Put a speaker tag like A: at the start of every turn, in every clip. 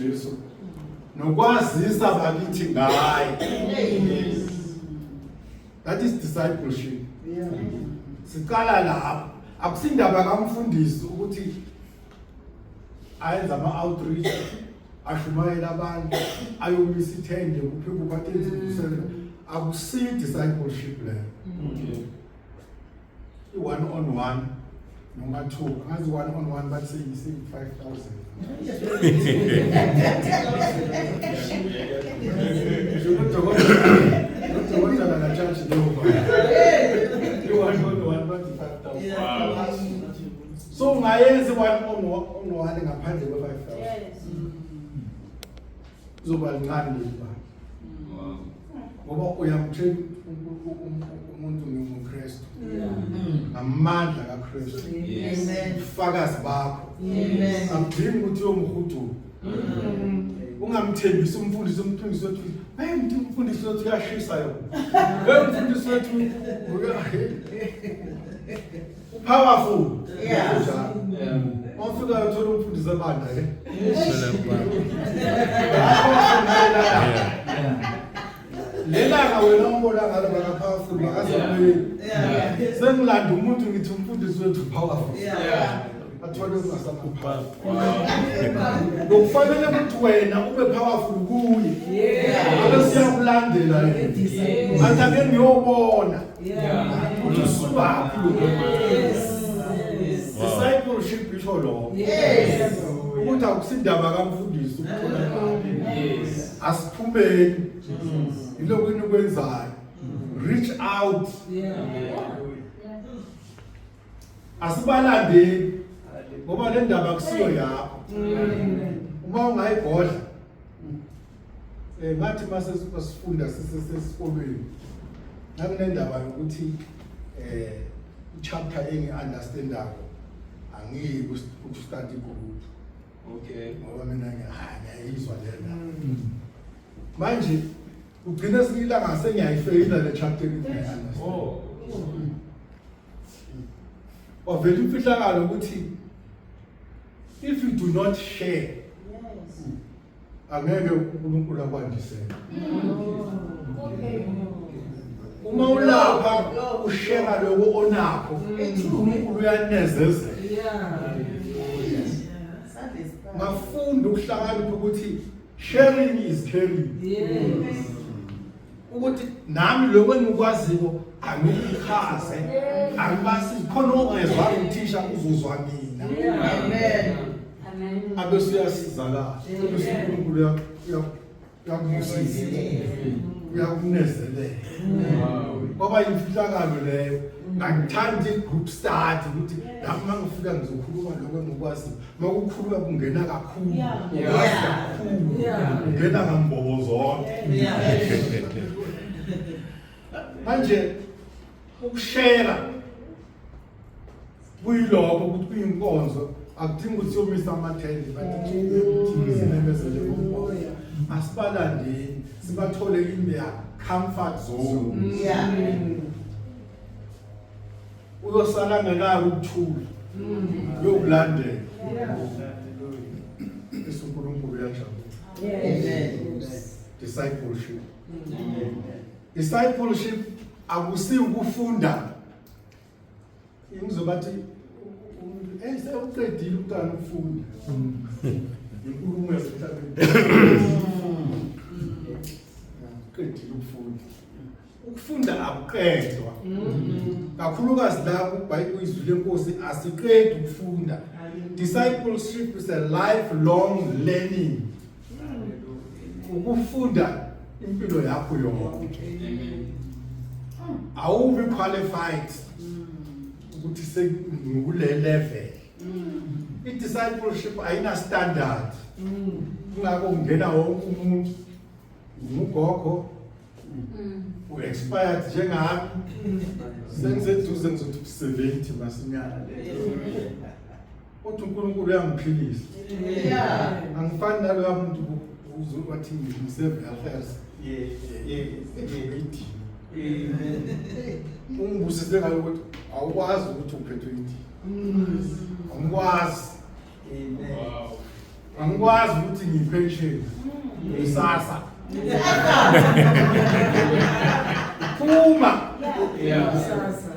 A: Jesu nokwazisa bakithi ngaye. That is discipleship. Siqala lapho. Akusindaba kamfundisi ukuthi ayenza ama-outreach, ashumayela abantu, ayomisa ithende kuphi kuphi, athi enze imvuselelo. Akusiyo i-discipleship leyo. I-one on one noma two, angazi, one on one bathi seyi-5,000. Ngisho nodokotela ka-charge leyo mali. I-one on one bathi 5,000. So ungayenza i-one on one ngaphandle kwe-5,000, kuzoba lincane leli bani, ngoba uyamtshela umuntu nginguKristu ngamandla kaKristu, ubufakazi bakho. Akudingi ukuthi uyomhudula, ungamthembisi umfundisi, umfundisi wethu, hey, umfundisi wethu uyashisa yona, hey, umfundisi wethu powerful. Njalo mawufika uthola umfundisi ebanda ke lelanga, wena umbona ngalo baka-powerful bakasemoyeni. Sengilanda umuntu ngithi umfundisi wethu powerful, athole ungasakho powerful. Lokufanele ukuthi wena ube powerful kuye, abe siyakulandela yena, athi ake ngiyobona ukuthi usukaphi lo. Discipleship isho lokho, ukuthi akusindaba kamfundisi ukuthola imali. Asiphumeni, yilokhu enikwenzayo, reach out. Asibalandeli ngoba le ndaba akusiyo yakho. Uma ungayigodla, ngathi mase sifunda sisesikolweni, nakunendaba yokuthi i-chapter engi-understandako angiyi ku-study group. Ngoba mina ngiyayizwa le ndaba. Manje ugcina esinye sengiyayifeyila le chapter ngithi ngiyayi-understand. Wavela imfihlakalo ukuthi if you do not share, angeke uNkulunkulu akwandisele. Uma ulapha ushare lokho onakho, uNkulunkulu uyanezezela. Ngafunda ukuhlakanipha ukuthi sharing is caring, ukuthi nami lokho engikwaziko angikuchaze, angibasizi khona. Ongezwa uthisha uzuzwa mina.
B: Amen.
A: Abe siyasizakala, bese uNkulunkulu uyakubusisa, uyakunezelela. Kwaba imfihlakalo leyo. Ngangithanda i-group study, ukuthi lapho uma ngifika ngizokhuluma lokho engikwaziyo. Uma kukhuluma kungena kakhulu, ukwazi kakhulu, kungena ngambobo zonke. Manje ukushare kuyilokho ukuthi kuyinkonzo, akudingi ukuthi siyomisa amathende, but simemezele ngomoya. Asibalandeni, sibathole in their comfort zone. Uyosala ngenako ukuthula, uyokulandela bese uNkulunkulu uyajabula. Discipleship, discipleship akusi ukufunda. Ngizobathi umuntu sewuqedile umntwana ukufunda, inkulumo yasemhlabeni, qedile ukufunda. Ukufunda akuqedwa, kakhulukazi la kuBhayibheli, izwi leNkosi, asiqedi ukufunda. Discipleship is a lifelong learning, ukufunda impilo yakho yonke. Awubi qualified ukuthi sengikule level. I-discipleship ayina standard, kungakho kungena wonke umuntu. Ngugogo u-expired njengami, sengiseduze, ngizothi 70 masinyana, kodwa uNkulunkulu uyangiphilisa. Angifani naloya muntu wathi ngiseve-affairs idini. Ungibusise ngayo ukuthi awukwazi ukuthi uphethwe idini, awukwazi.
C: Wow.
A: Angikwazi ukuthi ngiyipension. Ngisasa. Phuma.
B: Sasa.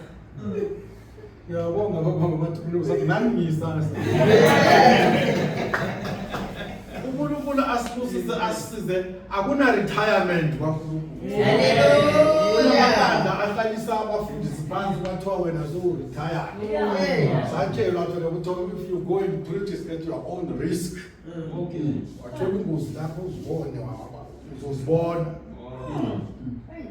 A: Ngiyabonga baba bathi kunokusathi nami ngiyisasa. uNkulunkulu asibusise asisize akuna retirement kwaNkulunkulu.
C: Hallelujah.
A: Kunamabandla ahlalisa abafundisi phansi kwathiwa wena so-retire. Satshelwa phela ukuthi if you go and preach it at your own risk. Wathola ingozi lapho uzibone uzozibona.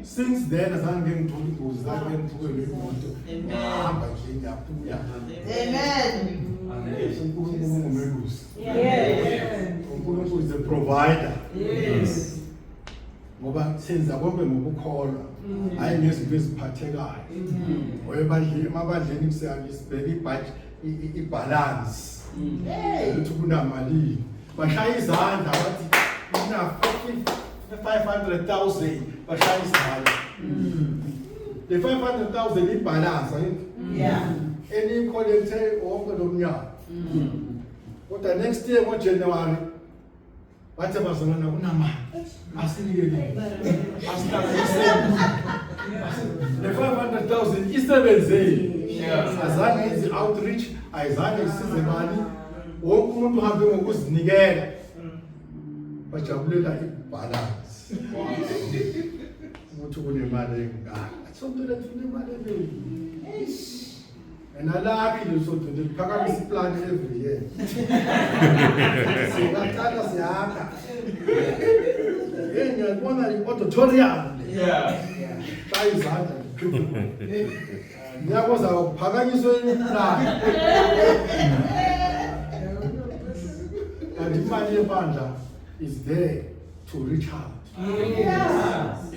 A: Since then azange ngithole ingozi zange ngithukelwe imoto. Ngihamba nje ngiyabuya.
C: Amen.
A: uNkulunkulu ungumelusi.
B: Yes.
A: uNkulunkulu is a provider.
B: Yes.
A: Ngoba senza konke ngokukholwa hayi ngezinto eziphathekayo. Oyebandleni emabandleni siyabheka ibudget ibalance. Ukuthi kunamalini. Bashaya izandla bathi kuna 500,000 bashaya izandla. Le 500,000 ibalance angithi eniyicollecte wonke lo mnyaka. Kodwa next year ngoJanuary bathi abazalwana kunamali asinikele asihlanganiseni le 500,000 isebenzeni azange yenze outreach ayizange isize bani wonke umuntu uhambe ngokuzinikela bajabulela ibalance ukuthi kunemali engaka sonto lethu kunemali eningi and alakhi lesonto liphakamisa iplan every year siyaqala siyakha hey ngiyabona i-auditorium le shaya izandla ngiyakwazi akuphakanyiswe iplan kanti imali yebandla is there to reach out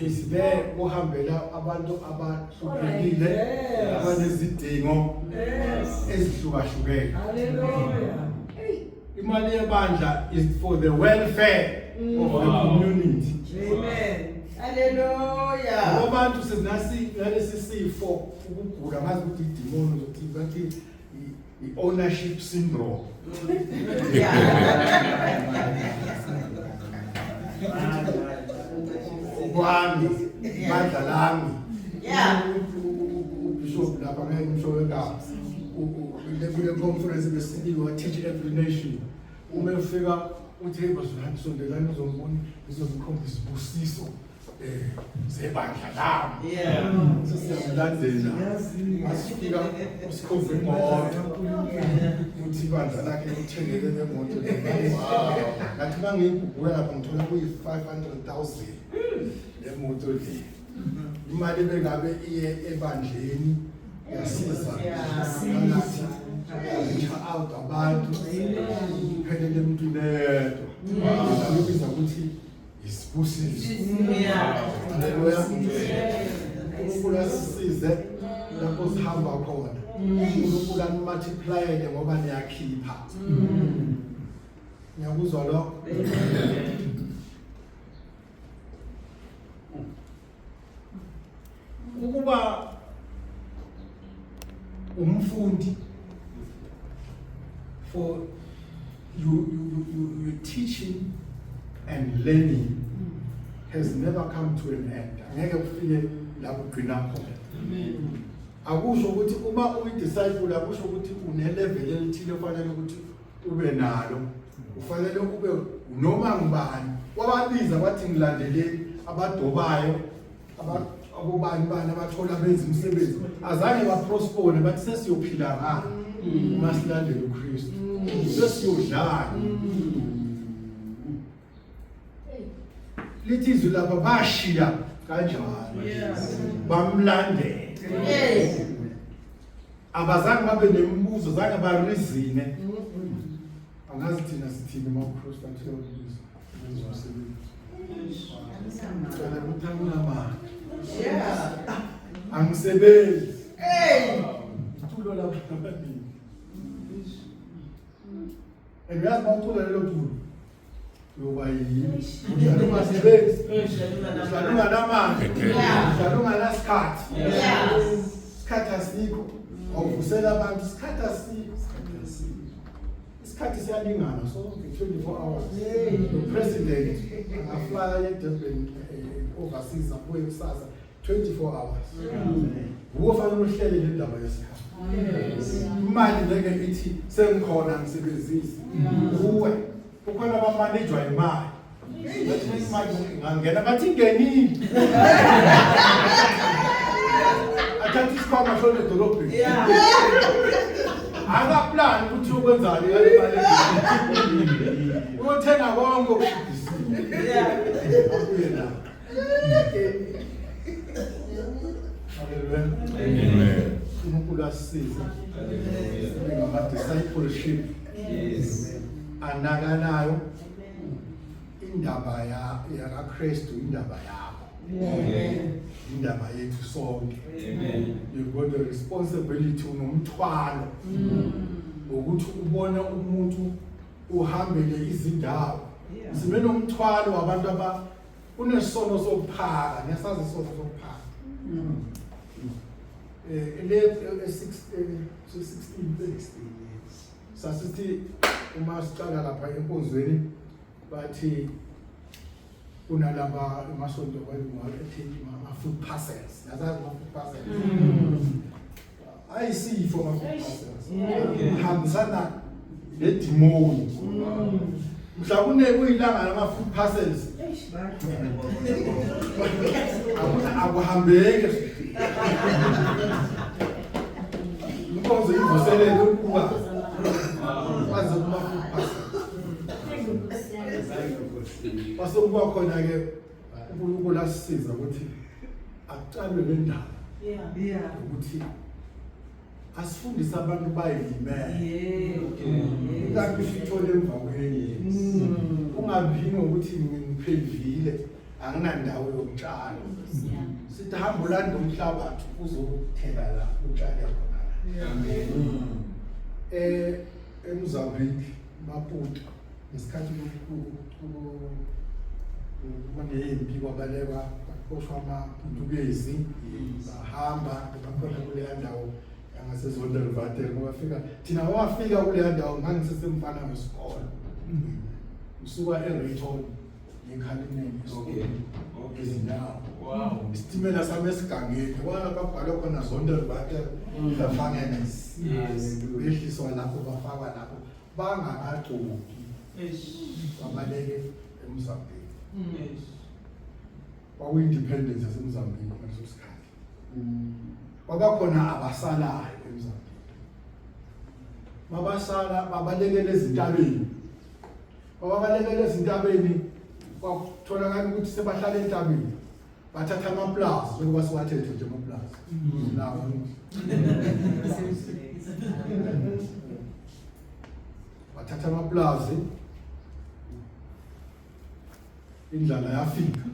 A: is there kuhambela abantu abahluphekile abanezidingo ezihlukahlukene.
B: Hallelujah.
A: Imali yebandla is for the welfare of the community.
B: Amen.
C: Hallelujah.
A: Ngoba abantu sezinasi nalesi sifo ukugula ngazi ukuthi idemon ukuthi bathi i-ownership syndrome. Okwami ibandla lami. Ubishop lapha ngeke ngisho wegama. Kule conference besikiwe teach every nation. Uma efika uthi hey bazalwane sondelani uzombona ngizomkhombisa isibusiso zebandla lami. Sesiyamlandela. Asifika usikhomba imoto. Uthi ibandla lakhe lithengele le moto le. Ngathi mangiyigugula lapha ngithola kuyi 500,000 le moto le. Imali bengabe iye ebandleni yasiza phakathi reach out abantu iphelele emntwini eyedwa. Kubiza ukuthi isibusiso. Haleluya. uNkulunkulu asisize lapho sihamba khona. uNkulunkulu animultiplyele ngoba niyakhipha. Ngiyakuzwa lokho. Ukuba umfundi for you teaching and learning has never come to an end. Angeke kufike lapho ugcina khona. Akusho ukuthi uma uyi-disciple akusho ukuthi une-level elithile ofanele ukuthi ube nalo. Ufanele ube noma ngubani. Wababiza bathi ngilandeleni abadobayo abobani bani abathola benza imisebenzi azange baprospone bathi sesiyophila ngani uma silandela uKristu sesiyodlala lithi izwi lapha bashiya kanjalo bamlandela abazange babe nemibuzo zange barizine angazi thina sithini uma uKristu athe ubizo wenza umsebenzi Cela ukuthi anginamandla angisebenzi iculo lapha abaningi and uyazi uma ucula lelo culo uyoba yini uhlala ungasebenzi uhlala unganamandla uhlala unganasikhathi isikhathi asikho awuvusela abantu isikhathi asikho isikhathi asikho. Isikhathi siyalingana sonke, 24 hours. The president angaflya eDurban, overseas, abuye kusasa, 24 hours. Wuwe fanele uhlele le ndaba yesikhathi. Imali ngeke ithi sengikhona ngisebenzise. Uwe kukhona abamanejwa imali. Bathi imali ingangena, bathi ingenile. Athatha isikhwama shona edolobheni. Akaplani ukuthi uyokwenzani ngale mali. Uyothenga konke okushibhisile. Abuye nawo. Hallelujah.
D: Amen.
A: uNkulunkulu asisize. Sibe ngama-discipleship anakanayo indaba ya yakaKristu, indaba yakho, indaba yethu sonke.
D: Amen.
A: You've got the responsibility, unomthwalo wokuthi ubone umuntu, uhambele izindawo. Sibe nomthwalo wabantu aba unesono sokuphaka. Niyasazi isono sokuphaka? Le 16 sasithi uma siqala lapha enkonzweni, bathi kunalaba emasonto ethi ama-food parcels. Yazazi ama-food parcels? Ayisifo ama-food parcels, hambisana nedimoni. Mhla kune kuyilanga lama-food parcels, akuhambeki, inkonzo ivuselele ukuba baze kuma-food parcels. Kwase kuba khona-ke uNkulunkulu asisiza ukuthi akucalwe le ndaba ukuthi asifundise abantu bayilimele. Kanti usithole emva kwenye, ungabi ngokuthi ngiphevile, anginandawo yokutshala. Sithi hamba ulanda umhlabathi, uzothela la, utshale khona la. EMozambique, Maputo, ngesikhathi kunempi, kwabalekwa, kwaxoshwa amaPutukezi, bahamba bakhona kuleya ndawo yangaseZonderwater. Bafika, thina wafika kuleya ndawo ngangisesemfana wesikole, ngisuka eRayton ngekhalimeni izinyawo. Isitimela sami esigangeni kwabhalwe khona Zonderwater Gevangenis. Behliswa lapho, bafakwa lapho bangakagcoki, babaleke eMozambique. Kwakuyi-independence yaseMozambique ngaleso sikhathi. Kwabakhona abasalayo eMozambique, babasala babalekela ezintabeni, babalekela ezintabeni. Kwatholakala ukuthi sebahlala entabeni, bathatha amaplazi, njengoba siwathethe nje amaplazi lawo. Bathatha amaplazi, indlala yafika.